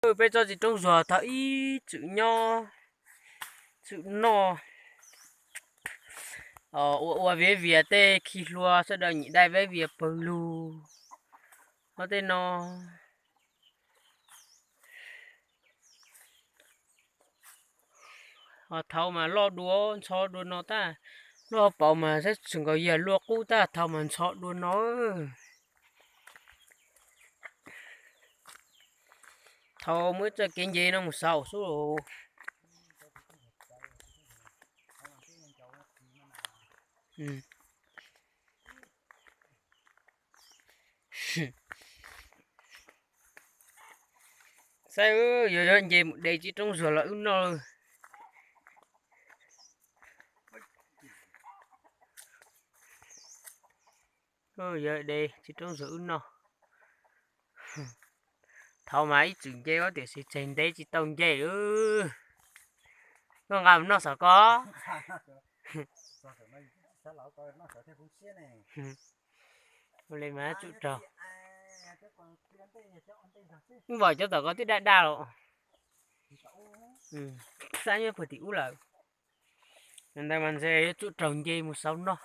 Peb tsob txiv roob zuag thaum ub txwm nyob, txwm noj, ua ua viav vias tej khi hlua sawv daws nyiam dai viav vias pawg lug. Ob tej no, ho thaum mas loj dua ntxhov dua no tag, loj paus mas saib tseem nkaus yam luag qub tag, thaum mas ntxhov dua no. Thaum muaj ib txoj kev nce no mus xaus xwb. Saib, yog nce mus de txiv roob zuag los wb noj. Yog de txiv roob zuag wb noj. Thaum mas ib txwm nce tiam sis tseg ntev tsis tau nce. Koj nqa mus noj xav koj. Ua li mas tsum raug. Vim cov tom ko twb daj daj los. Xab nyob puag tim ub lawm. Ntawd mas ntshe yuav tsum raug nce mus xaus noj.